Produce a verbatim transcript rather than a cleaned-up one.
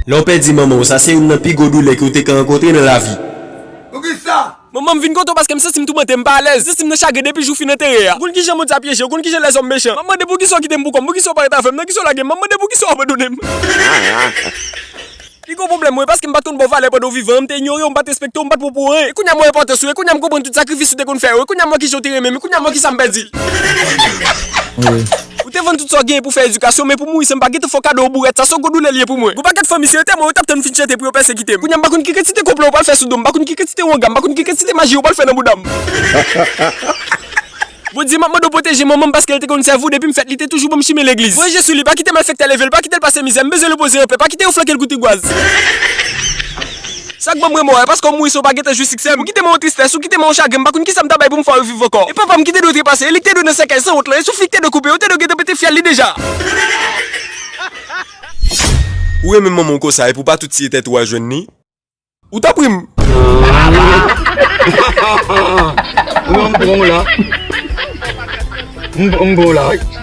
Lè w pèdi manman w, sa se youn nan pi gwo doulè ke w te ka rankontre nan lavi. Poukisa? Manman m vin kote w paske m santi m toumante, m pa alèz. M santi m nan chagren depi jou fin antere a. Ou konn kijan mond sa pyeje, ou konn kijan lèzòm mechan. M ap mande poukisa w kite m pou kò m, poukisa w pa ret avè m, nan kisa w lage m, m ap mande poukisa w abandone m. Pi gwo pwoblèm mwen, paske m pa t konn ba w valè pandan w vivan, m te inyore w, m pa t respekte w, m pa t pran w pou anyen. E kounye a m wè enpòtans ou, e kounye a m konprann tout sakrifis ou te konn fè yo, e kounye a m wè kijan w te renmen m, e kounye a m wè kisa m pèdi. Ou te vann tout sa w genyen pou fè edikasyon, men pou mouri san m pa gentan fè w kado yon bourèt, sa se yon gwo doulè li ye pou mwen. Gon pakèt fanmi, se antèman yo t ap tann fin chante pou yo pèsekite m. Kounye a m pa konn ki kantite konplo yo pral fè sou do m, m pa konn ki kantite wanga, m pa konn ki kantite maji yo pral fè nan bouda m. Bondye, m ap mande w pwoteje manman m paske l te konn sèvi w depi m fèt, li te toujou ban m chimen legliz. Mwen je sou li, pa kite malfektè leve l, pa kite l pase mizè, m bezwen repoze anpè, pa kite yo flanke l kou ti gwaz. Sa k ban m remò a, e paske w mouri san w pa gentan jwi siksè m. Ou kite mwen yon tristès, ou kite mwen yon chagren, m pa konn kisa m ta bay pou m fè w reviv ankò. E papa m ki te dwe trepase, e li k te dwe nan sèkèy san wont lan, e souf li k te dwe koupe, yo te dwe gentan pete fyèl li deja. Ou renmen manman w konsa, e pou pa tou tiye tèt ou al jwenn li? Ou ta pri m. Ou menm m pran w la. M, m pran w la.